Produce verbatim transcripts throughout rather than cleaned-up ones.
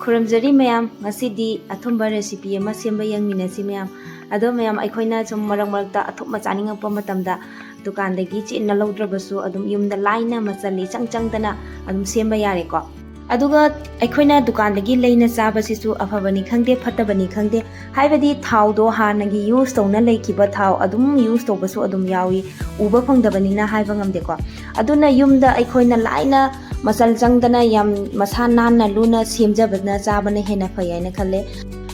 ꯈꯨꯔꯨꯝꯖꯔꯤ ꯃꯌꯥꯝ, ꯉꯁꯤꯗꯤ ꯑꯊꯨꯝꯕ recipe ꯑꯃ ꯁꯦꯝꯕ ꯌꯦꯡꯃꯤꯟꯅꯁꯤ ꯃꯌꯥꯝ꯫ ꯑꯗꯣ ꯃꯌꯥꯝ, ꯑꯩꯈꯣꯏꯅ ꯁꯨꯝ ꯃꯔꯛ ꯃꯔꯛꯇ ꯑꯊꯨꯝꯕ ꯆꯥꯅꯤꯡꯉꯛꯄ ꯃꯇꯝꯗ ꯗꯨꯀꯥꯟꯗꯒꯤ ꯆꯦꯠꯅ ꯂꯧꯗ꯭ꯔꯕꯁꯨ ꯑꯗꯨꯝ ꯌꯨꯝꯗ ꯂꯥꯏꯅ ꯃꯆꯜ ꯏꯆꯪ ꯆꯪꯗꯅ ꯑꯗꯨꯝ ꯁꯦꯝꯕ ꯌꯥꯔꯦꯀꯣ꯫ ꯑꯗꯨꯒ ꯑꯩꯈꯣꯏꯅ ꯗꯨꯀꯥꯟꯗꯒꯤ ꯂꯩꯅ ꯆꯥꯕꯁꯤꯁꯨ ꯑꯐꯕꯅꯤ ꯈꯪꯗꯦ, ꯐꯠꯇꯕꯅꯤ ꯈꯪꯗꯦ, ꯍꯥꯏꯕꯗꯤ ꯊꯥꯎꯗꯣ ꯍꯥꯟꯅꯒꯤ use ꯇꯧꯅ ꯂꯩꯈꯤꯕ ꯊꯥꯎ ꯑꯗꯨꯝ use ꯇꯧꯕꯁꯨ ꯑꯗꯨꯝ ꯌꯥꯎꯏ, ꯎꯕ ꯐꯪꯗꯕꯅꯤꯅ ꯍꯥꯏꯕ ꯉꯝꯗꯦꯀꯣ꯫ ꯑꯗꯨꯅ ꯌꯨꯝꯗ ꯑꯩꯈꯣꯏꯅ ꯂꯥꯏꯅ ꯃꯆꯜ ꯆꯪꯗꯅ ꯌꯥꯝ ꯃꯁꯥ ꯅꯥꯟꯅ ꯂꯨꯅ ꯁꯦꯝꯖꯕꯅ ꯆꯥꯕꯅ ꯍꯦꯟꯅ ꯐꯩ ꯍꯥꯏꯅ ꯈꯜꯂꯦ꯫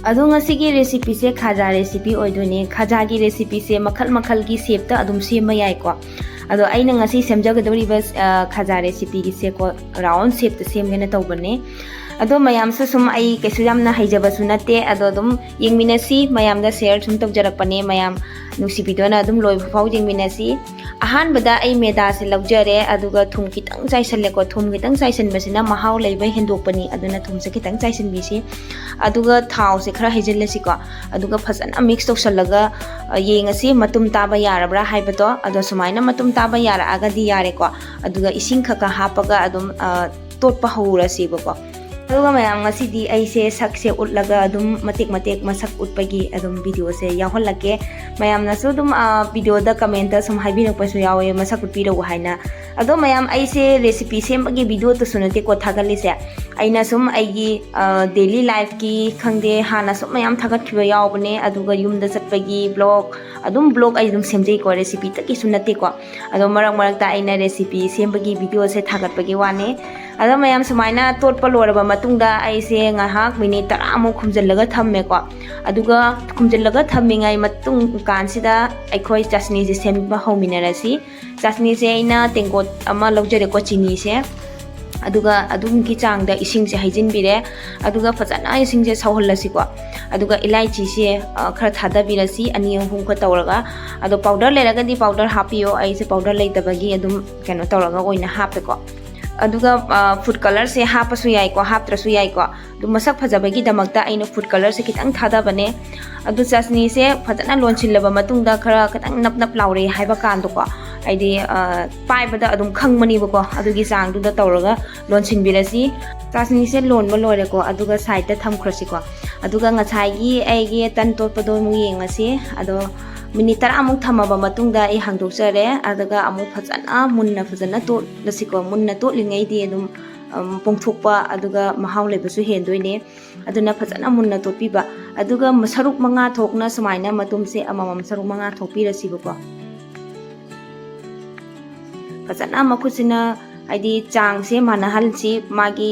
ꯑꯗꯣ ꯉꯁꯤꯒꯤ recipeꯁꯦ ꯈꯥꯖꯥ recipe ꯑꯣꯏꯗꯣꯏꯅꯦ꯫ ꯈꯥꯖꯥꯒꯤ recipeꯁꯦ ꯃꯈꯜ ꯃꯈꯜꯒꯤ shapeꯇ ꯑꯗꯨꯝ ꯁꯦꯝꯕ ꯌꯥꯏꯀꯣ꯫ ꯑꯗꯣ ꯑꯩꯅ ꯉꯁꯤ ꯁꯦꯝꯖꯒꯗꯧꯔꯤꯕ, ꯑ, ꯈꯥꯖꯥ recipeꯒꯤꯁꯦꯀꯣ, round shapeꯇ ꯁꯦꯝꯒꯦꯅ ꯇꯧꯕꯅꯦ꯫ ꯑꯗꯣ ꯃꯌꯥꯝꯁꯨ ꯁꯨꯝ, ꯑꯩ ꯀꯩꯁꯨ ꯌꯥꯝꯅ ꯍꯩꯖꯕꯁꯨ ꯅꯠꯇꯦ, ꯑꯗꯣ ꯑꯗꯨꯝ ꯌꯦꯡꯃꯤꯟꯅꯁꯤ, ꯃꯌꯥꯝꯗ share ꯁꯨꯝ ꯇꯧꯖꯔꯛꯄꯅꯦ꯫ ꯃꯌꯥꯝ ꯅꯨꯡꯁꯤꯕꯤꯗꯨꯅ ꯑꯗꯨꯝ ꯂꯣꯏꯕ ꯐꯥꯎ ꯌꯦꯡꯃꯤꯟꯅꯁꯤ꯫ ꯑꯍꯥꯟꯕꯗ ꯑꯩ ꯃꯦꯗꯥꯁꯦ ꯂꯧꯖꯔꯦ, ꯑꯗꯨꯒ ꯊꯨꯝ ꯈꯤꯇꯪ ꯆꯥꯏꯁꯜꯂꯦꯀꯣ꯫ ꯊꯨꯝ ꯈꯤꯇꯪ ꯆꯥꯏꯁꯟꯕꯁꯤꯅ ꯃꯍꯥꯎ ꯂꯩꯕ ꯍꯦꯟꯗꯣꯛꯄꯅꯤ, ꯑꯗꯨꯅ ꯊꯨꯝꯁꯦ ꯈꯤꯇꯪ ꯆꯥꯏꯁꯟꯕꯤꯁꯤ꯫ ꯑꯗꯨꯒ ꯊꯥꯎꯁꯦ ꯈꯔ ꯍꯩꯖꯤꯜꯂꯁꯤꯀꯣ꯫ ꯑꯗꯨꯒ ꯐꯖꯅ mix ꯇꯧꯁꯜꯂꯒ, ꯑ, ꯌꯦꯡꯉꯁꯤ ꯃꯇꯨꯝ ꯇꯥꯕ ꯌꯥꯔꯕ꯭ꯔꯥ ꯍꯥꯏꯕꯗꯣ꯫ ꯑꯗꯣ ꯁꯨꯃꯥꯏꯅ ꯃꯇꯨꯝ ꯇꯥꯕ ꯌꯥꯔꯛꯑꯒꯗꯤ ꯌꯥꯔꯦꯀꯣ꯫ ꯑꯗꯨꯒ ꯏꯁꯤꯡ ꯈꯔ ꯈꯔ ꯍꯥꯞꯄꯒ ꯑꯗꯨꯝ, ꯑ, ꯇꯣꯠꯄ ꯍꯧꯔꯁꯤꯕꯀꯣ꯫ ꯑꯗꯨꯒ ꯃꯌꯥꯝ, ꯉꯁꯤꯗꯤ ꯑꯩꯁꯦ ꯁꯛꯁꯦ ꯎꯠꯂꯒ ꯑꯗꯨꯝ ꯃꯇꯦꯛ ꯃꯇꯦꯛ ꯃꯁꯛ ꯎꯠꯄꯒꯤ ꯑꯗꯨꯝ videoꯁꯦ ꯌꯥꯎꯍꯜꯂꯛꯀꯦ꯫ ꯃꯌꯥꯝꯅꯁꯨ ꯑꯗꯨꯝ, ꯑ, videoꯗ commentꯇ ꯁꯨꯝ ꯍꯥꯏꯕꯤꯔꯛꯄꯁꯨ ꯌꯥꯎꯋꯦ, ꯃꯁꯛ ꯎꯠꯄꯤꯔꯛꯎ ꯍꯥꯏꯅ꯫ ꯑꯗꯣ ꯃꯌꯥꯝ, ꯑꯩꯁꯦ recipe ꯁꯦꯝꯕꯒꯤ videoꯗꯁꯨ ꯅꯠꯇꯦꯀꯣ ꯊꯥꯒꯠꯂꯤꯁꯦ꯫ ꯑꯩꯅ ꯁꯨꯝ ꯑꯩꯒꯤ, ꯑ, daily lifeꯀꯤ ꯈꯪꯗꯦ, ꯍꯥꯟꯅ ꯁꯨꯝ ꯃꯌꯥꯝ ꯊꯥꯒꯠꯈꯤꯕ ꯌꯥꯎꯕꯅꯦ, ꯑꯗꯨꯒ ꯌꯨꯝꯗ ꯆꯠꯄꯒꯤ vlog, ꯑꯗꯨꯝ vlog ꯑꯩ ꯑꯗꯨꯝ ꯁꯦꯝꯖꯩꯀꯣ, recipeꯇꯒꯤꯁꯨ ꯅꯠꯇꯦꯀꯣ꯫ ꯑꯗꯣ ꯃꯔꯛ ꯃꯔꯛꯇ ꯑꯩꯅ recipe ꯁꯦꯝꯕꯒꯤ videoꯁꯦ ꯊꯥꯒꯠꯄꯒꯤ ꯋꯥꯅꯦ꯫ ꯑꯗꯣ ꯃꯌꯥꯝ, ꯁꯨꯃꯥꯏꯅ ꯇꯣꯠꯄ ꯂꯣꯏꯔꯕ ꯃꯇꯨꯡꯗ ꯑꯩꯁꯦ ꯉꯥꯏꯍꯥꯛ minute ꯇꯔꯥꯃꯨꯛ ꯈꯨꯝꯖꯤꯜꯂꯒ ꯊꯝꯃꯦꯀꯣ꯫ ꯑꯗꯨꯒ ꯈꯨꯝꯖꯤꯜꯂꯒ ꯊꯝꯃꯤꯉꯩ ꯃꯇꯨꯡ ꯀꯥꯟꯁꯤꯗ ꯑꯩꯈꯣꯏ ꯆꯠꯅꯤꯁꯦ ꯁꯦꯝꯕ ꯍꯧꯃꯤꯟꯅꯔꯁꯤ꯫ ꯆꯠꯅꯤꯁꯦ ꯑꯩꯅ ꯇꯦꯡꯀꯣꯠ ꯑꯃ ꯂꯧꯖꯔꯦꯀꯣ, ꯆꯤꯅꯤꯁꯦ꯫ ꯑꯗꯨꯒ ꯑꯗꯨꯝꯒꯤ ꯆꯥꯡꯗ ꯏꯁꯤꯡꯁꯦ ꯍꯩꯖꯤꯟꯕꯤꯔꯦ꯫ ꯑꯗꯨꯒ ꯐꯖꯅ ꯏꯁꯤꯡꯁꯦ ꯁꯧꯍꯜꯂꯁꯤꯀꯣ꯫ ꯑꯗꯨꯒ ꯏꯂꯥꯏꯆꯤꯁꯦ, ꯑ, ꯈꯔ ꯊꯥꯗꯕꯤꯔꯁꯤ, ꯑꯅꯤ ꯑꯍꯨꯝꯒ ꯇꯧꯔꯒ꯫ ꯑꯗꯣ powder ꯂꯩꯔꯒꯗꯤ powder ꯍꯥꯞꯄꯤꯌꯣ, ꯑꯩꯁꯦ powder ꯂꯩꯇꯕꯒꯤ ꯑꯗꯨꯝ ꯀꯩꯅꯣ ꯇꯧꯔꯒ ꯑꯣꯏꯅ ꯍꯥꯞꯄꯦꯀꯣ꯫ ꯑꯗꯨꯒ, ꯑ, food colourꯁꯦ ꯍꯥꯞꯄꯁꯨ ꯌꯥꯏꯀꯣ, ꯍꯥꯞꯇ꯭ꯔꯁꯨ ꯌꯥꯏꯀꯣ꯫ ꯑꯗꯨꯝ ꯃꯁꯛ ꯐꯖꯕꯒꯤꯗꯃꯛꯇ ꯑꯩꯅ food colourꯁꯦ ꯈꯤꯇꯪ ꯊꯥꯗꯕꯅꯦ꯫ ꯑꯗꯨ ꯆꯠꯅꯤꯁꯦ ꯐꯖꯅ ꯂꯣꯟꯁꯤꯜꯂꯕ ꯃꯇꯨꯡꯗ ꯈꯔ ꯈꯤꯇꯪ ꯅꯞ ꯅꯞ ꯂꯥꯎꯔꯦ ꯍꯥꯏꯕ ꯀꯥꯟꯗꯀꯣ, ꯍꯥꯏꯗꯤ ꯄꯥꯏꯕꯗ ꯑꯗꯨꯝ ꯈꯪꯕꯅꯦꯕꯀꯣ꯫ ꯑꯗꯨꯒꯤ ꯆꯥꯡꯗꯨꯗ ꯇꯧꯔꯒ ꯂꯣꯟꯁꯤꯟꯕꯤꯔꯁꯤ꯫ ꯆꯥꯁꯅꯤꯁꯦ ꯂꯣꯟꯕ ꯂꯣꯏꯔꯦꯀꯣ꯫ ꯑꯗꯨꯒ ꯁꯥꯏꯗꯇ ꯊꯝꯈ꯭ꯔꯁꯤꯀꯣ꯫ ꯑꯗꯨꯒ ꯉꯁꯥꯏꯒꯤ ꯑꯩꯒꯤ ꯇꯟ ꯇꯣꯠꯄꯗꯣ ꯑꯃꯨꯛ ꯌꯦꯡꯉꯁꯤ꯫ ꯑꯗꯣ ꯃꯤꯅꯤꯠ ꯇꯔꯥꯃꯨꯛ ꯊꯝꯃꯕ ꯃꯇꯨꯡꯗ ꯑꯩ ꯍꯥꯡꯗꯣꯛꯆꯔꯦ꯫ ꯑꯗꯨꯒ ꯑꯃꯨꯛ ꯐꯖꯅ ꯃꯨꯟꯅ ꯐꯖꯅ ꯇꯣꯠꯂꯁꯤꯀꯣ꯫ ꯃꯨꯟꯅ ꯇꯣꯠꯂꯤꯉꯩꯗꯤ ꯑꯗꯨꯝ ꯄꯣꯡꯊꯣꯛꯄ ꯑꯗꯨꯒ ꯃꯍꯥꯎ ꯂꯩꯕꯁꯨ ꯍꯦꯟꯗꯣꯏꯅꯦ꯫ ꯑꯗꯨꯅ ꯐꯖꯅ ꯃꯨꯟꯅ ꯇꯣꯠꯄꯤꯕ꯫ ꯑꯗꯨꯒ ꯁꯔꯨꯛ ꯃꯉꯥ ꯊꯣꯛꯅ ꯁꯨꯃꯥꯏꯅ ꯃꯇꯨꯝꯁꯦ ꯑꯃꯃꯝ ꯁꯔꯨꯛ ꯃꯉꯥ ꯊꯣꯛꯄꯤꯔꯁꯤꯕꯀꯣ꯫ ꯐꯖꯅ ꯃꯈꯨꯠꯁꯤꯅ ꯍꯥꯏꯗꯤ ꯆꯥꯡꯁꯦ ꯃꯥꯟꯅꯍꯜꯁꯤ꯫ ꯃꯥꯒꯤ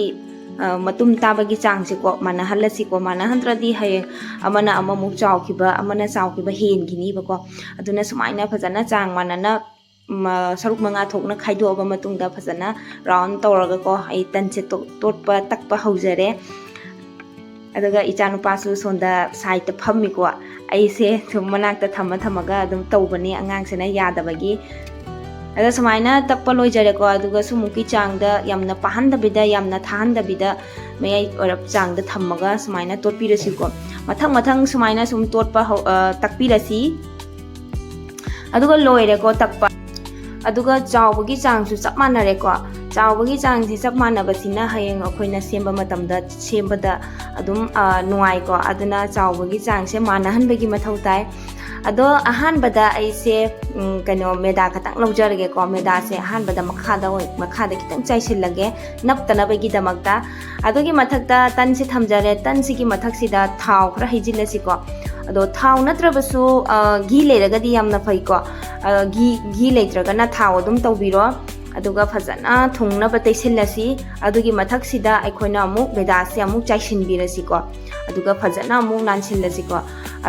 ꯃꯇꯨꯝ ꯇꯥꯕꯒꯤ ꯆꯥꯡꯁꯦꯀꯣ ꯃꯥꯟꯅꯍꯜꯂꯁꯤꯀꯣ꯫ ꯃꯥꯟꯅꯍꯟꯗ꯭ꯔꯗꯤ ꯍꯌꯦꯡ ꯑꯃꯅ ꯑꯃꯃꯨꯛ ꯆꯥꯎꯈꯤꯕ, ꯑꯃꯅ ꯆꯥꯎꯈꯤꯕ ꯍꯦꯟꯈꯤꯅꯤꯕꯀꯣ꯫ ꯑꯗꯨꯅ ꯁꯨꯃꯥꯏꯅ ꯐꯖꯅ ꯆꯥꯡ ꯃꯥꯟꯅꯅ ꯁꯔꯨꯛ ꯃꯉꯥ ꯊꯣꯛꯅ ꯈꯥꯏꯗꯣꯛꯑꯕ ꯃꯇꯨꯡꯗ ꯐꯖꯅ ꯔꯥꯎꯟ ꯇꯧꯔꯒꯀꯣ ꯑꯩ ꯇꯟꯁꯦ ꯇꯣꯠꯄ ꯇꯛꯄ ꯍꯧꯖꯔꯦ꯫ ꯑꯗꯨꯒ ꯏꯆꯥꯅꯨꯄꯥꯁꯨ ꯁꯣꯝꯗ ꯁꯥꯏꯠꯇ ꯐꯝꯃꯤꯀꯣ꯫ ꯑꯩꯁꯦ ꯁꯨꯝ ꯃꯅꯥꯛꯇ ꯊꯝꯃ ꯊꯝꯃꯒ ꯑꯗꯨꯝ ꯇꯧꯕꯅꯤ ꯑꯉꯥꯡꯁꯤꯅ ꯌꯥꯗꯕꯒꯤ꯫ ꯑꯗ ꯁꯨꯃꯥꯏꯅ ꯇꯛꯄ ꯂꯣꯏꯖꯔꯦꯀꯣ꯫ ꯑꯗꯨꯒ ꯁꯨꯃꯨꯛꯀꯤ ꯆꯥꯡꯗ ꯌꯥꯝꯅ ꯄꯥꯍꯟꯗꯕꯤꯗ, ꯌꯥꯝꯅ ꯊꯥꯍꯟꯗꯕꯤꯗ, ꯃꯌꯥꯏ ꯑꯣꯏꯔꯞ ꯆꯥꯡꯗ ꯊꯝꯃꯒ ꯁꯨꯃꯥꯏꯅ ꯇꯣꯠꯄꯤꯔꯁꯤꯀꯣ꯫ ꯃꯊꯪ ꯃꯊꯪ ꯁꯨꯃꯥꯏꯅ ꯁꯨꯝ ꯇꯣꯠꯄ ꯍꯧ-, ꯑ, ꯇꯛꯄꯤꯔꯁꯤ꯫ ꯑꯗꯨꯒ ꯂꯣꯏꯔꯦꯀꯣ ꯇꯛꯄ꯫ ꯑꯗꯨꯒ ꯆꯥꯎꯕꯒꯤ ꯆꯥꯡꯁꯨ ꯆꯞ ꯃꯥꯟꯅꯔꯦꯀꯣ꯫ ꯆꯥꯎꯕꯒꯤ ꯆꯥꯡꯁꯤ ꯆꯞ ꯃꯥꯟꯅꯕꯁꯤꯅ ꯍꯌꯦꯡ ꯑꯩꯈꯣꯏꯅ ꯁꯦꯝꯕ ꯃꯇꯝꯗ, ꯁꯦꯝꯕꯗ ꯑꯗꯨꯝ, ꯑ, ꯅꯨꯡꯉꯥꯏꯀꯣ꯫ ꯑꯗꯨꯅ ꯆꯥꯎꯕꯒꯤ ꯆꯥꯡꯁꯦ ꯃꯥꯟꯅꯍꯟꯕꯒꯤ ꯃꯊꯧ ꯇꯥꯏ꯫ ꯑꯗꯣ ꯑꯍꯥꯟꯕꯗ ꯑꯩꯁꯦ, ꯎꯝ, ꯀꯩꯅꯣ, ꯃꯦꯗꯥ ꯈꯛꯇꯪ ꯂꯧꯖꯔꯒꯦꯀꯣ꯫ ꯃꯦꯗꯥꯁꯦ ꯑꯍꯥꯟꯕꯗ ꯃꯈꯥꯗ ꯑꯣꯏ-, ꯃꯈꯥꯗ ꯈꯤꯇꯪ ꯆꯥꯏꯁꯤꯜꯂꯒꯦ, ꯅꯞꯇꯅꯕꯒꯤꯗꯃꯛꯇ꯫ ꯑꯗꯨꯒꯤ ꯃꯊꯛꯇ ꯇꯟꯁꯦ ꯊꯝꯖꯔꯦ꯫ ꯇꯟꯁꯤꯒꯤ ꯃꯊꯛꯁꯤꯗ ꯊꯥꯎ ꯈꯔ ꯍꯩꯖꯤꯜꯂꯁꯤꯀꯣ꯫ ꯑꯗꯣ ꯊꯥꯎ ꯅꯠꯇ꯭ꯔꯕꯁꯨ, ꯑ, ꯘꯤ ꯂꯩꯔꯒꯗꯤ ꯌꯥꯝꯅ ꯐꯩꯀꯣ꯫ ꯑ, ꯘꯤ, ꯘꯤ ꯂꯩꯇ꯭ꯔꯒꯅ ꯊꯥꯎ ꯑꯗꯨꯝ ꯇꯧꯕꯤꯔꯣ꯫ ꯑꯗꯨꯒ ꯐꯖꯅ ꯊꯨꯡꯅꯕ ꯇꯩꯁꯤꯜꯂꯁꯤ꯫ ꯑꯗꯨꯒꯤ ꯃꯊꯛꯁꯤꯗ ꯑꯩꯈꯣꯏꯅ ꯑꯃꯨꯛ ꯃꯦꯗꯥꯁꯦ ꯑꯃꯨꯛ ꯆꯥꯏꯁꯤꯟꯕꯤꯔꯁꯤꯀꯣ꯫ ꯑꯗꯨꯒ ꯐꯖꯅ ꯑꯃꯨꯛ ꯅꯥꯟꯁꯤꯜꯂꯁꯤꯀꯣ꯫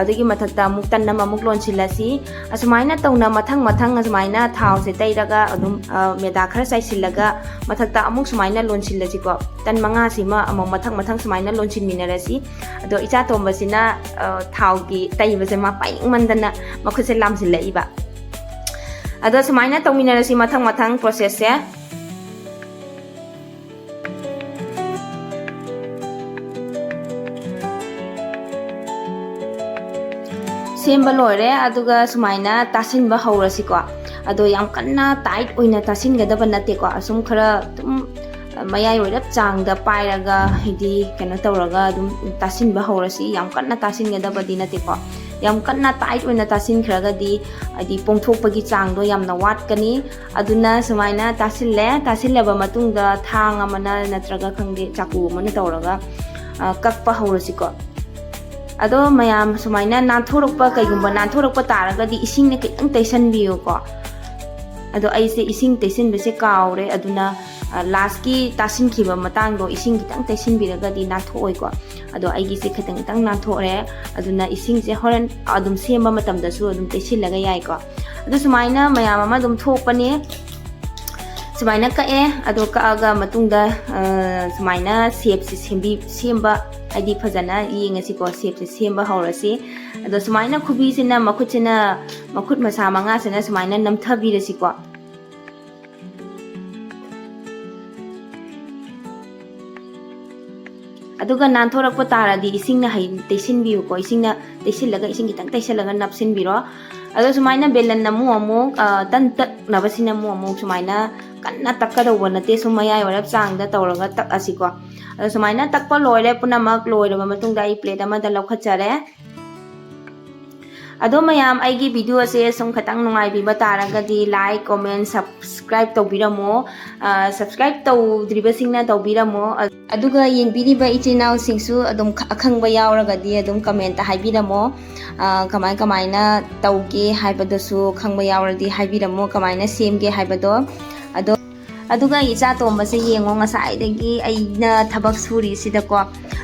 ꯑꯗꯨꯒꯤ ꯃꯊꯛꯇ ꯑꯃꯨꯛ ꯇꯟ ꯑꯃ ꯑꯃꯨꯛ ꯂꯣꯟꯁꯤꯜꯂꯁꯤ꯫ ꯑꯁꯨꯃꯥꯏꯅ ꯇꯧꯅ ꯃꯊꯪ ꯃꯊꯪ ꯑꯁꯨꯃꯥꯏꯅ ꯊꯥꯎꯁꯦ ꯇꯩꯔꯒ ꯑꯗꯨꯝ, ꯑ, ꯃꯦꯗꯥ ꯈꯔ ꯆꯥꯏꯁꯤꯜꯂꯒ ꯃꯊꯛꯇ ꯑꯃꯨꯛ ꯁꯨꯃꯥꯏꯅ ꯂꯣꯟꯁꯤꯜꯂꯁꯤꯀꯣ꯫ ꯇꯟ ꯃꯉꯥꯁꯤꯃ ꯑꯃꯨꯛ ꯃꯊꯪ ꯃꯊꯪ ꯁꯨꯃꯥꯏꯅ ꯂꯣꯟꯁꯤꯟꯃꯤꯟꯅꯔꯁꯤ꯫ ꯑꯗꯣ ꯏꯆꯥ ꯇꯣꯝꯕꯁꯤꯅ, ꯑ, ꯊꯥꯎꯒꯤ ꯇꯩꯕꯁꯦ ꯃꯥ ꯄꯥꯏꯅꯤꯡꯃꯟꯗꯅ ꯃꯈꯨꯠꯁꯦ ꯂꯥꯝꯁꯤꯜꯂꯛꯏꯕ꯫ ꯑꯗꯣ ꯁꯨꯃꯥꯏꯅ ꯇꯧꯃꯤꯟꯅꯔꯁꯤ ꯃꯊꯪ ꯃꯊꯪ process ꯁꯦ꯫ ꯁꯦꯝꯕ ꯂꯣꯏꯔꯦ, ꯑꯗꯨꯒ ꯁꯨꯃꯥꯏꯅ ꯇꯥꯁꯤꯟꯕ ꯍꯧꯔꯁꯤꯀꯣ꯫ ꯑꯗꯣ ꯌꯥꯝ ꯀꯟꯅ ꯇꯥꯏꯠ ꯑꯣꯏꯅ ꯇꯥꯁꯤꯟꯒꯗꯕ ꯅꯠꯇꯦꯀꯣ, ꯑꯁꯨꯝ ꯈꯔ ꯑꯗꯨꯝ ꯃꯌꯥꯏ ꯑꯣꯏꯔꯞ ꯆꯥꯡꯗ ꯄꯥꯏꯔꯒ, ꯍꯥꯏꯗꯤ ꯀꯩꯅꯣ ꯇꯧꯔꯒ ꯑꯗꯨꯝ ꯇꯥꯁꯤꯟꯕ ꯍꯧꯔꯁꯤ꯫ ꯌꯥꯝ ꯀꯟꯅ ꯇꯥꯁꯤꯟꯒꯗꯕꯗꯤ ꯅꯠꯇꯦꯀꯣ, ꯌꯥꯝ ꯀꯟꯅ ꯇꯥꯏꯠ ꯑꯣꯏꯅ ꯇꯥꯁꯤꯟꯈ꯭ꯔꯒꯗꯤ ꯍꯥꯏꯗꯤ ꯄꯣꯡꯊꯣꯛꯄꯒꯤ ꯆꯥꯡꯗꯣ ꯌꯥꯝꯅ ꯋꯥꯠꯀꯅꯤ꯫ ꯑꯗꯨꯅ ꯁꯨꯃꯥꯏꯅ ꯇꯥꯁꯤꯜꯂꯦ꯫ ꯇꯥꯁꯤꯜꯂꯕ ꯃꯇꯨꯡꯗ ꯊꯥꯡ ꯑꯃꯅ ꯅꯠꯇ꯭ꯔꯒ ꯈꯪꯗꯦ ꯆꯥꯀꯨ ꯑꯃꯅ ꯇꯧꯔꯒ ꯀꯛꯄ ꯍꯧꯔꯁꯤꯀꯣ꯫ ꯑꯗꯣ ꯃꯌꯥꯝ ꯁꯨꯃꯥꯏꯅ ꯅꯥꯟꯊꯣꯔꯛꯄ, ꯀꯩꯒꯨꯝꯕ ꯅꯥꯟꯊꯣꯔꯛꯄ ꯇꯥꯔꯒꯗꯤ ꯏꯁꯤꯡꯅ ꯈꯤꯇꯪ ꯇꯩꯁꯟꯕꯤꯌꯨꯀꯣ꯫ ꯑꯗꯣ ꯑꯩꯁꯦ ꯏꯁꯤꯡ ꯇꯩꯁꯤꯟꯕꯁꯦ ꯀꯥꯎꯔꯦ, ꯑꯗꯨꯅ ꯂꯥꯁꯀꯤ ꯇꯥꯁꯤꯟꯈꯤꯕ ꯃꯇꯥꯡꯗꯣ ꯏꯁꯤꯡ ꯈꯤꯇꯪ ꯇꯩꯁꯤꯟꯕꯤꯔꯒꯗꯤ ꯅꯥꯟꯊꯣꯛꯑꯣꯏꯀꯣ꯫ ꯑꯗꯣ ꯑꯩꯒꯤꯁꯦ ꯈꯤꯇꯪ ꯈꯤꯇꯪ ꯅꯥꯟꯊꯣꯛꯑꯦ꯫ ꯑꯗꯨꯅ ꯏꯁꯤꯡꯁꯦ ꯍꯣꯔꯦꯟ ꯑꯗꯨꯝ ꯁꯦꯝꯕ ꯃꯇꯝꯗꯁꯨ ꯑꯗꯨꯝ ꯇꯩꯁꯤꯜꯂꯒ ꯌꯥꯏꯀꯣ꯫ ꯑꯗꯨ ꯁꯨꯃꯥꯏꯅ ꯃꯌꯥꯝ ꯑꯃ ꯑꯗꯨꯝ ꯊꯣꯛꯄꯅꯦ꯫ ꯁꯨꯃꯥꯏꯅ ꯀꯛꯑꯦ꯫ ꯑꯗꯣ ꯀꯛꯑꯒ ꯃꯇꯨꯡꯗ ꯁꯨꯃꯥꯏꯅ ꯁꯦꯞꯁꯦ ꯁꯦꯝꯕꯤ ꯁꯦꯝꯕ ꯍꯥꯏꯗꯤ ꯐꯖꯅ ꯌꯦꯡꯉꯁꯤꯀꯣ꯫ ꯁꯦꯞꯁꯦ ꯁꯦꯝꯕ ꯍꯧꯔꯁꯤ꯫ ꯑꯗꯣ ꯁꯨꯃꯥꯏꯅ ꯈꯨꯕꯤꯁꯤꯅ, ꯃꯈꯨꯠꯁꯤꯅ, ꯃꯈꯨꯠ ꯃꯁꯥ ꯃꯉꯥꯁꯤꯅ ꯁꯨꯃꯥꯏꯅ ꯅꯝꯊꯕꯤꯔꯁꯤꯀꯣ꯫ ꯑꯗꯨꯒ ꯅꯥꯟꯊꯣꯔꯛꯄ ꯇꯥꯔꯗꯤ ꯏꯁꯤꯡꯅ ꯍꯩ ꯇꯩꯁꯤꯟꯕꯤꯌꯨꯀꯣ꯫ ꯏꯁꯤꯡꯅ ꯇꯩꯁꯤꯜꯂꯒ, ꯏꯁꯤꯡ ꯈꯤꯇꯪ ꯇꯩꯁꯤꯜꯂꯒ ꯅꯞꯁꯤꯟꯕꯤꯔꯣ꯫ ꯑꯗꯣ ꯁꯨꯃꯥꯏꯅ ꯕꯦꯂꯟ ꯑꯃꯨꯛ ꯑꯃꯨꯛ ꯇꯟ ꯇꯛꯅꯕꯁꯤꯅ ꯑꯃꯨꯛ ꯑꯃꯨꯛ ꯁꯨꯃꯥꯏꯅ ꯀꯟꯅ ꯇꯛꯀꯗꯧꯕ ꯅꯠꯇꯦ꯫ ꯁꯨꯝ ꯃꯌꯥꯏ ꯑꯣꯏꯔꯞ ꯆꯥꯡꯗ ꯇꯧꯔꯒ ꯇꯛꯑꯁꯤꯀꯣ꯫ ꯑꯗꯣ ꯁꯨꯃꯥꯏꯅ ꯇꯛꯄ ꯂꯣꯏꯔꯦ꯫ ꯄꯨꯝꯅꯃꯛ ꯂꯣꯏꯔꯕ ꯃꯇꯨꯡꯗ ꯑꯩ ꯄ꯭ꯂꯦꯠ ꯑꯃꯗ ꯂꯧꯈꯠꯆꯔꯦ꯫ ꯑꯗꯣ ꯃꯌꯥꯝ, ꯑꯩꯒꯤ ꯚꯤꯗꯤꯑꯣꯁꯦ ꯁꯨꯝ ꯈꯤꯇꯪ ꯅꯨꯡꯉꯥꯏꯕꯤꯕ ꯇꯥꯔꯒꯗꯤ like, comment, subscribe ꯇꯧꯕꯤꯔꯝꯃꯣ꯫ Subscribe ꯇꯧꯗ꯭ꯔꯤꯕꯁꯤꯡꯅ ꯇꯧꯕꯤꯔꯝꯃꯣ꯫ ꯑꯗꯨꯒ ꯌꯦꯡꯕꯤꯔꯤꯕ ꯏꯆꯤꯟ ꯏꯅꯥꯎꯁꯤꯡꯁꯨ ꯑꯗꯨꯝ ꯑꯈꯪꯕ ꯌꯥꯎꯔꯒꯗꯤ ꯑꯗꯨꯝ comment ꯍꯥꯏꯕꯤꯔꯝꯃꯣ꯫ ꯀꯃꯥꯏ ꯀꯃꯥꯏꯅ ꯇꯧꯒꯦ ꯍꯥꯏꯕꯗꯨꯁꯨ ꯈꯪꯕ ꯌꯥꯎꯔꯗꯤ ꯍꯥꯏꯕꯤꯔꯝꯃꯣ, ꯀꯃꯥꯏꯅ ꯁꯦꯝꯒꯦ ꯍꯥꯏꯕꯗꯣ꯫ ꯑꯗꯣ ꯑꯗꯨꯒ ꯏꯆꯥ ꯇꯣꯝꯕꯁꯦ ꯌꯦꯡꯉꯣ, ꯉꯁꯥꯏꯗꯒꯤ ꯑꯩꯅ ꯊꯕꯛ ꯁꯨꯔꯤꯁꯤꯗꯀꯣ,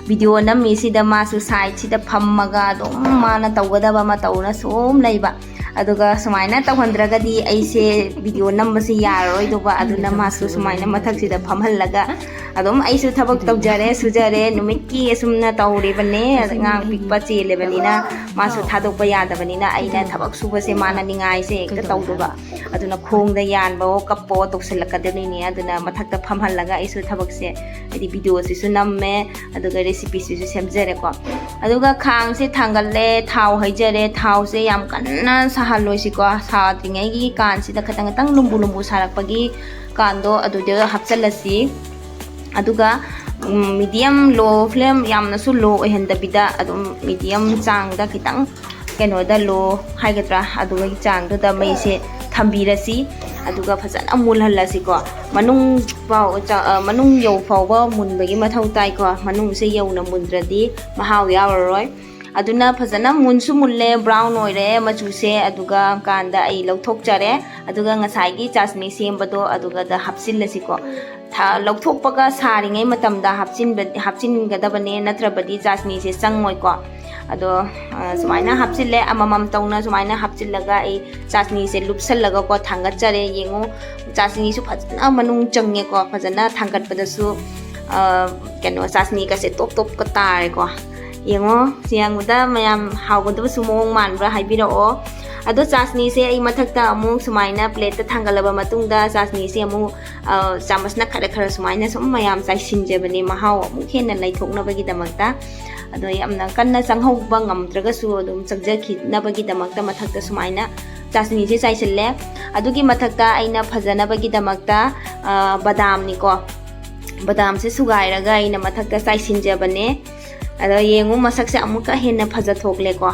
ꯚꯤꯗꯤꯑꯣ ꯅꯝꯃꯤꯁꯤꯗ ꯃꯥꯁꯨ ꯁꯥꯏꯠꯁꯤꯗ ꯐꯝꯃꯒ ꯑꯗꯨꯝ ꯃꯥꯅ ꯇꯧꯒꯗꯕ ꯃꯇꯧꯅ ꯁꯨꯝ ꯂꯩꯕ꯫ ꯑꯗꯨꯒ ꯁꯨꯃꯥꯏꯅ ꯇꯧꯍꯟꯗ꯭ꯔꯒꯗꯤ ꯑꯩꯁꯦ ꯚꯤꯗꯤꯑꯣ ꯅꯝꯕꯁꯦ ꯌꯥꯔꯔꯣꯏꯗꯧꯕ꯫ ꯑꯗꯨꯅ ꯃꯥꯁꯨ ꯁꯨꯃꯥꯏꯅ ꯃꯊꯛꯁꯤꯗ ꯐꯝꯍꯜꯂꯒ ꯑꯗꯨꯝ ꯑꯩꯁꯨ ꯊꯕꯛ ꯇꯧꯖꯔꯦ, ꯁꯨꯖꯔꯦ, ꯅꯨꯃꯤꯠꯀꯤ ꯑꯁꯨꯝꯅ ꯇꯧꯔꯤꯕꯅꯦ꯫ ꯑꯉꯥꯡ ꯄꯤꯛꯄ ꯆꯦꯜꯂꯕꯅꯤꯅ ꯃꯥꯁꯨ ꯊꯥꯗꯣꯛꯄ ꯌꯥꯗꯕꯅꯤꯅ ꯑꯩꯅ ꯊꯕꯛ ꯁꯨꯕꯁꯦ ꯃꯥꯅ ꯅꯤꯡꯉꯥꯏꯁꯦ ꯍꯦꯛꯇ ꯇꯧꯗꯕ꯫ ꯑꯗꯨꯅ ꯈꯣꯡꯗ ꯌꯥꯟꯕꯑꯣ ꯀꯞꯄꯑꯣ ꯇꯧꯁꯤꯜꯂꯛꯀꯗꯣꯏꯅꯤꯅꯦ꯫ ꯑꯗꯨꯅ ꯃꯊꯛꯇ ꯐꯝꯍꯜꯂꯒ ꯑꯩꯁꯨ ꯊꯕꯛꯁꯦ, ꯍꯥꯏꯗꯤ ꯚꯤꯗꯤꯑꯣꯁꯤꯁꯨ ꯅꯝꯃꯦ, ꯑꯗꯨꯒ ꯔꯦꯁꯤꯄꯤꯁꯤꯁꯨ ꯁꯦꯝꯖꯔꯦꯀꯣ꯫ ꯑꯗꯨꯒ ꯈꯥꯡꯁꯦ ꯊꯥꯡꯒꯠꯂꯦ, ꯊꯥꯎ ꯍꯩꯖꯔꯦ꯫ ꯊꯥꯎꯁꯦ ꯌꯥꯝ ꯀꯟꯅ ꯁꯥꯍꯜꯂꯣꯏꯁꯤꯀꯣ꯫ ꯁꯥꯗ꯭ꯔꯤꯉꯩꯒꯤ ꯀꯥꯟꯁꯤꯗ ꯈꯤꯇꯪ ꯈꯤꯇꯪ ꯂꯨꯝꯕꯨ ꯂꯨꯝꯕꯨ ꯁꯥꯔꯛꯄꯒꯤ ꯀꯥꯟꯗꯣ ꯑꯗꯨꯗ ꯍꯥꯞꯆꯤꯜꯂꯁꯤ꯫ ꯑꯗꯨꯒ medium low flame, ꯌꯥꯝꯅꯁꯨ low ꯑꯣꯏꯍꯟꯗꯕꯤꯗ ꯑꯗꯨꯝ medium ꯆꯥꯡꯗ ꯈꯤꯇꯪ ꯀꯩꯅꯣꯗ low ꯍꯥꯏꯒꯗ꯭ꯔꯥ, ꯑꯗꯨꯒꯤ ꯆꯥꯡꯗꯨꯗ ꯃꯩꯁꯦ ꯊꯝꯕꯤꯔꯁꯤ꯫ ꯑꯗꯨꯒ ꯐꯖꯅ ꯃꯨꯜꯍꯜꯂꯁꯤꯀꯣ꯫ ꯃꯅꯨꯡ ꯐꯥꯎ ꯆ-, ꯑ, ꯃꯅꯨꯡ ꯌꯧ ꯐꯥꯎꯕ ꯃꯨꯟꯕꯒꯤ ꯃꯊꯧ ꯇꯥꯏꯀꯣ꯫ ꯃꯅꯨꯡꯁꯦ ꯌꯧꯅ ꯃꯨꯟꯗ꯭ꯔꯗꯤ ꯃꯍꯥꯎ ꯌꯥꯎꯔꯔꯣꯏ꯫ ꯑꯗꯨꯅ ꯐꯖꯅ ꯃꯨꯟꯁꯨ ꯃꯨꯜꯂꯦ, brown ꯑꯣꯏꯔꯦ ꯃꯆꯨꯁꯦ꯫ ꯑꯗꯨꯒ ꯀꯥꯟꯗ ꯑꯩ ꯂꯧꯊꯣꯛꯆꯔꯦ꯫ ꯑꯗꯨꯒ ꯉꯁꯥꯏꯒꯤ ꯆꯥꯁꯅꯤ ꯁꯦꯝꯕꯗꯣ ꯑꯗꯨꯒꯗ ꯍꯥꯞꯆꯤꯜꯂꯁꯤꯀꯣ꯫ ꯊ-, ꯂꯧꯊꯣꯛꯄꯒ ꯁꯥꯔꯤꯉꯩ ꯃꯇꯝꯗ ꯍꯥꯞꯆꯤꯟꯕ, ꯍꯥꯞꯆꯤꯟꯒꯗꯕꯅꯦ, ꯅꯠꯇ꯭ꯔꯕꯗꯤ ꯆꯥꯁꯅꯤꯁꯦ ꯆꯪꯉꯣꯏꯀꯣ꯫ ꯑꯗꯣ, ꯑ, ꯁꯨꯃꯥꯏꯅ ꯍꯥꯞꯆꯤꯜꯂꯦ, ꯑꯃꯃꯝ ꯇꯧꯅ ꯁꯨꯃꯥꯏꯅ ꯍꯥꯞꯆꯤꯜꯂꯒ ꯑꯩ ꯆꯥꯁꯅꯤꯁꯦ ꯂꯨꯞꯁꯜꯂꯒꯀꯣ ꯊꯥꯡꯒꯠꯆꯔꯦ꯫ ꯌꯦꯡꯉꯨ, ꯆꯥꯁꯅꯤꯁꯨ ꯐꯖꯅ ꯃꯅꯨꯡ ꯆꯪꯉꯦꯀꯣ, ꯐꯖꯅ ꯊꯥꯡꯒꯠꯄꯗꯁꯨ, ꯑ, ꯀꯩꯅꯣ, ꯆꯥꯁꯅꯤꯒꯁꯦ ꯇꯣꯞ ꯇꯣꯞꯀ ꯇꯥꯔꯦꯀꯣ꯫ ꯌꯦꯡꯉꯣ, ꯁꯤ ꯌꯦꯡꯕꯗ ꯃꯌꯥꯝ ꯍꯥꯎꯒꯗꯕꯁꯨ ꯃꯑꯣꯡ ꯃꯥꯟꯕ꯭ꯔꯥ ꯍꯥꯏꯕꯤꯔꯛꯑꯣ꯫ ꯑꯗꯣ ꯆꯥꯁꯅꯤꯁꯦ ꯑꯩ ꯃꯊꯛꯇ ꯑꯃꯨꯛ ꯁꯨꯃꯥꯏꯅ plateꯇ ꯊꯥꯡꯒꯠꯂꯕ ꯃꯇꯨꯡꯗ ꯆꯥꯁꯅꯤꯁꯦ ꯑꯃꯨꯛ, ꯑ, ꯆꯥꯃꯁꯅ ꯈꯔ ꯈꯔ ꯁꯨꯃꯥꯏꯅ ꯁꯨꯝ ꯃꯌꯥꯝ ꯆꯥꯏꯁꯤꯟꯖꯕꯅꯦ, ꯃꯍꯥꯎ ꯑꯃꯨꯛ ꯍꯦꯟꯅ ꯂꯩꯊꯣꯛꯅꯕꯒꯤꯗꯃꯛꯇ꯫ ꯑꯗꯣ ꯌꯥꯝꯅ ꯀꯟꯅ ꯆꯪꯍꯧꯕ ꯉꯝꯗ꯭ꯔꯒꯁꯨ ꯑꯗꯨꯝ ꯆꯪꯖꯈꯤꯅꯕꯒꯤꯗꯃꯛꯇ ꯃꯊꯛꯇ ꯁꯨꯃꯥꯏꯅ ꯆꯥꯁꯅꯤꯁꯦ ꯆꯥꯏꯁꯤꯜꯂꯦ꯫ ꯑꯗꯨꯒꯤ ꯃꯊꯛꯇ ꯑꯩꯅ ꯐꯖꯅꯕꯒꯤꯗꯃꯛꯇ, ꯑ, ꯕꯗꯥꯝꯅꯤꯀꯣ, ꯕꯗꯥꯝꯁꯦ ꯁꯨꯒꯥꯏꯔꯒ ꯑꯩꯅ ꯃꯊꯛꯇ ꯆꯥꯏꯁꯤꯟꯖꯕꯅꯦ꯫ ꯑꯗꯣ ꯌꯦꯡꯉꯨ, ꯃꯁꯛꯁꯦ ꯑꯃꯨꯛꯀ ꯍꯦꯟꯅ ꯐꯖꯊꯣꯛꯂꯦꯀꯣ꯫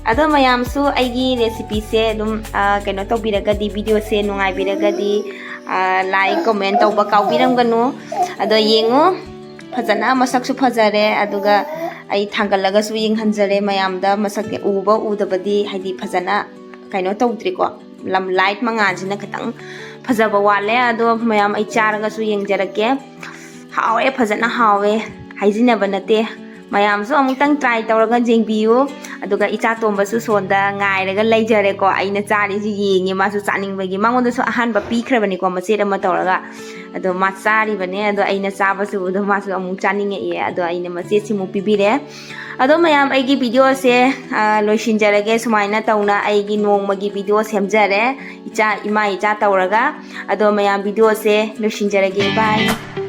ꯑꯗꯣ ꯃꯌꯥꯝꯁꯨ ꯑꯩꯒꯤ recipeꯁꯦ ꯑꯗꯨꯝ, ꯑ, ꯀꯩꯅꯣ ꯇꯧꯕꯤꯔꯒꯗꯤ, videoꯁꯦ ꯅꯨꯡꯉꯥꯏꯕꯤꯔꯒꯗꯤ, ꯑ, like, comment ꯇꯧꯕ ꯀꯥꯎꯕꯤꯔꯝꯒꯅꯨ꯫ ꯑꯗꯣ ꯌꯦꯡꯉꯨ, ꯐꯖꯅ ꯃꯁꯛꯁꯨ ꯐꯖꯔꯦ, ꯑꯗꯨꯒ ꯑꯩ ꯊꯥꯡꯒꯠꯂꯒꯁꯨ ꯌꯦꯡꯍꯟꯖꯔꯦ ꯃꯌꯥꯝꯗ꯫ ꯃꯁꯛꯁꯦ ꯎꯕ ꯎꯗꯕꯗꯤ ꯍꯥꯏꯗꯤ ꯐꯖꯅ ꯀꯩꯅꯣ ꯇꯧꯗ꯭ꯔꯤꯀꯣ, ꯂꯝ light ꯃꯉꯥꯜꯁꯤꯅ ꯈꯤꯇꯪ ꯐꯖꯕ ꯋꯥꯠꯂꯦ꯫ ꯑꯗꯣ ꯃꯌꯥꯝ ꯑꯩ ꯆꯥꯔꯒꯁꯨ ꯌꯦꯡꯖꯔꯛꯀꯦ꯫ ꯍꯥꯎꯋꯦ, ꯐꯖꯅ ꯍꯥꯎꯋꯦ, ꯍꯥꯏꯖꯤꯟꯅꯕ ꯅꯠꯇꯦ꯫ ꯃꯌꯥꯝꯁꯨ ꯑꯃꯨꯛꯇꯪ try ꯇꯧꯔꯒ ꯌꯦꯡꯕꯤꯌꯨ꯫ ꯑꯗꯨꯒ ꯏꯆꯥ ꯇꯣꯝꯕꯁꯨ ꯁꯣꯝꯗ ꯉꯥꯏꯔꯒ ꯂꯩꯖꯔꯦꯀꯣ꯫ ꯑꯩꯅ ꯆꯥꯔꯤꯁꯤ ꯌꯦꯡꯉꯦ, ꯃꯥꯁꯨ ꯆꯥꯅꯤꯡꯕꯒꯤ꯫ ꯃꯉꯣꯟꯗꯁꯨ ꯑꯍꯥꯟꯕ ꯄꯤꯈ꯭ꯔꯕꯅꯤꯀꯣ, ꯃꯆꯦꯠ ꯑꯃ ꯇꯧꯔꯒ꯫ ꯑꯗꯣ ꯃꯥ ꯆꯥꯔꯤꯕꯅꯦ꯫ ꯑꯗꯣ ꯑꯩꯅ ꯆꯥꯕꯁꯤ ꯎꯕꯗ ꯃꯥꯁꯨ ꯑꯃꯨꯛ ꯆꯥꯅꯤꯡꯉꯛꯑꯦ꯫ ꯑꯗꯣ ꯑꯩꯅ ꯃꯆꯦꯠꯁꯤꯃꯨꯛ ꯄꯤꯕꯤꯔꯦ꯫ ꯑꯗꯣ ꯃꯌꯥꯝ, ꯑꯩꯒꯤ videoꯁꯦ, ꯑ, ꯂꯣꯏꯁꯤꯟꯖꯔꯒꯦ꯫ ꯁꯨꯃꯥꯏꯅ ꯇꯧꯅ ꯑꯩꯒꯤ ꯅꯣꯡꯃꯒꯤ video ꯁꯦꯝꯖꯔꯦ, ꯏꯆꯥ, ꯏꯃꯥ ꯏꯆꯥ ꯇꯧꯔꯒ꯫ ꯑꯗꯣ ꯃꯌꯥꯝ, videoꯁꯦ ꯂꯣꯏꯁꯤꯟꯖꯔꯒꯦ꯫ Bye꯫